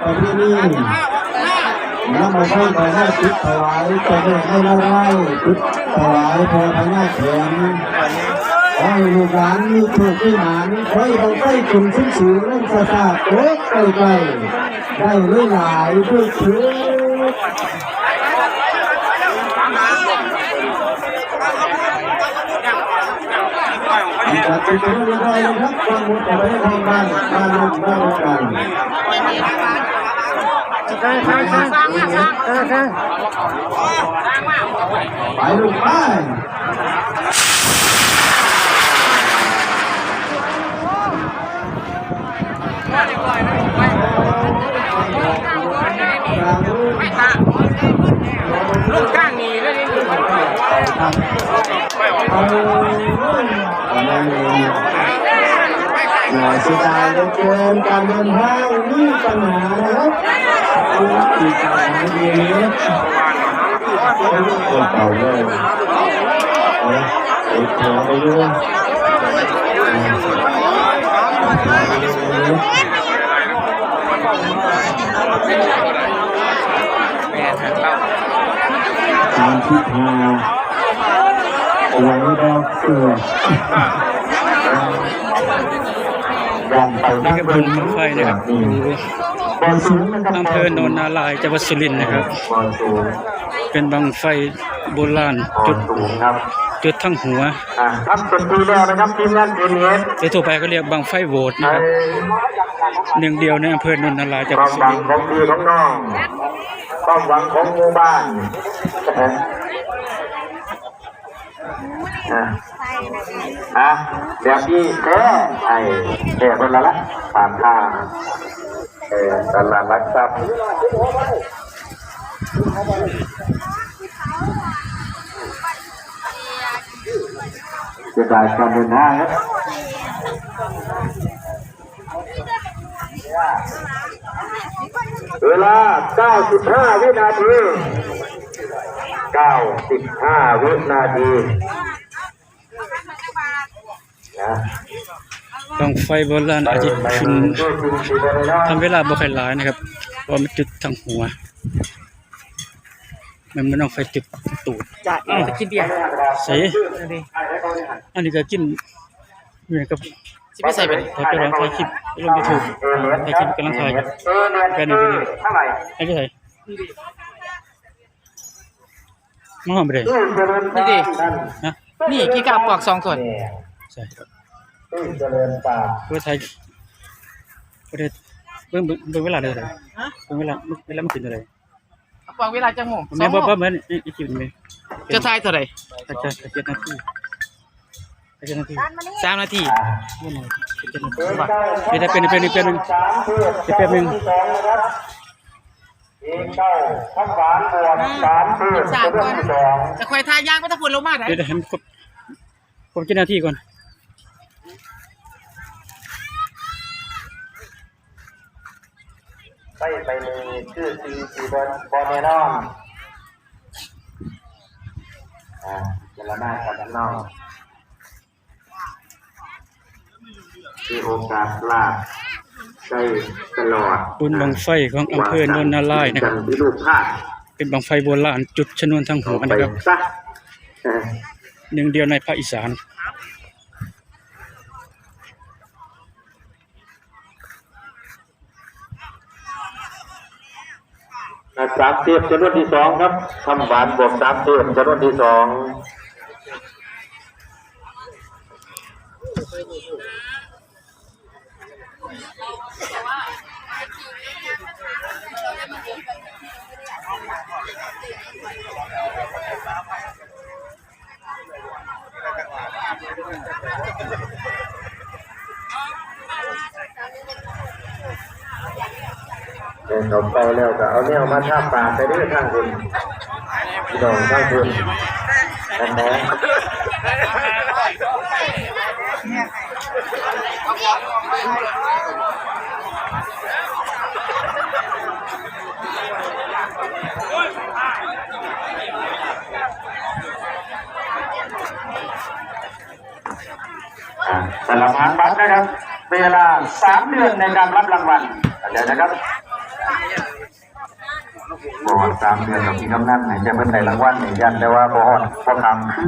ປະເພນີ ນຳມາໃຊ້ພະຍາຈຸດຖວາຍເຈົ້າແມ່ນາລາຍ ຈຸດຖວາຍພໍ່ພະຍາແຂນ ຂໍໃຫ້ລູກຫຼານມີໂຊກມີໝານ ຂໍໃຫ້ບັ້ງໄຟຂຶ້ນສູງໆ ລົງຊ້າໆ ຕົກໃກ້ໆ ໄດ້ຫຼາຍໆ ເດີເທີດ. ໄປລູກໄປ. ລົງກາງນີ້ເລີຍນີ້. ເສຍດາຍເຫຼືອເກີນ ການເດີນທາງມີບັນຫານະຄັບ. ເອົາເລີຍ ເອົາເລີຍ. ສາມສິບຫ້າ ຫວັງດອກເກືອ ນີ້ຄືບຸນບັ້ງໄຟນະຄັບ ຢູ່ອຳເພີໂນນນາລາຍ ຈັງຫວັດສຸລິນນະຄັບ. ເປັນບັ້ງໄຟໂບລານ ຈຸດ ຈຸດທາງຫົວ. ອ່າ ທຳເປັນທີ່ແລ້ວນະຄັບ ທີມງານ ເອັນເອັສ ໂດຍທົ່ວໄປເຂົາຮຽກບັ້ງໄຟໂຫວດນະຄັບ ໜຶ່ງດຽວໃນອຳເພີໂນນນາລາຍ ຈັງຫວັດສຸລິນ. ຄວາມຫວັງຂອງພີ່ຂອງນ້ອງ ຄວາມຫວັງຂອງໝູ່ບ້ານ. ອ່າ ອ່າ ແບບນີ້ແທ້ ໄອ້ແທ້ເພິ່ນລະລະ ຕາມທາງ ເອີ ຕະຫຼາດຫຼັກຊັບ. ເສຍດາຍການເດີນທາງ. ເວລາ ເກົ້າສິບຫ້າ ວິນາທີ ເກົ້າສິບຫ້າ ວິນາທີ. ບັ້ງໄຟໂບລານອາດຈະຂຶ້ນ ທຳເວລາບໍ່ຄ່ອຍຫຼາຍນະຄັບ ເພາະວ່າມັນຈຸດທາງຫົວ ແມ່ນບໍ່ນ້ອງໄຟຈຸດຕູດ. ຈະ ເອີ ຈະກິນເບຍ ໃສ ອັນນີ້ ອັນນີ້ກໍກິນຢູ່ກັບ ຊິໄປໃສບັດນີ້? ເຂົາຈະລອງຖ່າຍຄລິບລົງຢູທູບ ຖ່າຍຄລິບກຳລັງຖ່າຍ ແບບນີ້ ອັນນີ້ໃສ? ມາຮອດບໍ່ໄດ້ ນີ້ເດ ຮະ? ນີ້ກີກາປອກສອງສ່ວນ ໃຊ່ ເບິ່ງໄທ ບໍ່ໄດ້ ເບິ່ງ ເບິ່ງ ເບິ່ງເວລາເດີ ຮະ? ເບິ່ງເວລາ ເວລາມັນຂຶ້ນເທົ່າໃດ? ປອກເວລາຈັກໂມງ? ແມ່ນບໍ່ ບໍ່ແມ່ນ ອີກ ອີກຄລິບໜຶ່ງ ຈະຖ່າຍເທົ່າໃດ? ຈະ ຈະ ຈະເຈັດນາທີ ຈະເຈັດນາທີ ສາມນາທີ ເປັນ ເປັນ ເປັນ ເປັນໜຶ່ງ ເປັນແປັບໜຶ່ງ. ເອີ ສາມກ່ອນ ຈະຄ່ອຍຖ່າຍຍ່າງໄປທາງພຸ້ນ ລົງມາໄດ໋. ດຽວໃຫ້ມັນຄົບ ຄົບເຈັດນາທີກ່ອນ. ໄປ ໄປນີ້ຄືສິ່ງທີ່ບໍ່ ບໍ່ແນ່ນອນ. ອ່າ ເວລາມາກັບນ້ອງ ມີໂອກາດລາບໄດ້ຕະຫຼອດ. ບຸນບັ້ງໄຟຂອງອຳເພີໂນນນາລາຍນະຄັບ ເປັນບັ້ງໄຟໂບລານ ຈຸດຊະນວນທາງຫົວນະຄັບ ໜຶ່ງດຽວໃນພາກອີສານ. ອ່າ ສາມສິບ ຈຳນວນທີສອງຄັບ ຄຳຫວານບວກ ສາມສິບ ຈຳນວນທີສອງ. ເອີ ເຂົ້າເປົ້າແລ້ວກໍເອົາແນວມາທາປາກໄປເດີທາງພຸ້ນ ພີ່ນ້ອງທາງພຸ້ນ ແມ່ນບໍ່? ອ່າ ສຳລັບຫານບັດນະຄັບ ເວລາສາມເດືອນໃນການຮັບລາງວັນ ເຂົ້າໃຈນະຄັບ. ບໍ່ຮອດສາມເດືອນດອກ ພີ່ກຳນັນ ໃຫ້ແຕ່ເພິ່ນໄດ້ລາງວັນນີ້ ຢ້ານແຕ່ວ່າບໍ່ຮອດ ບໍ່ຂ້າມຄືນ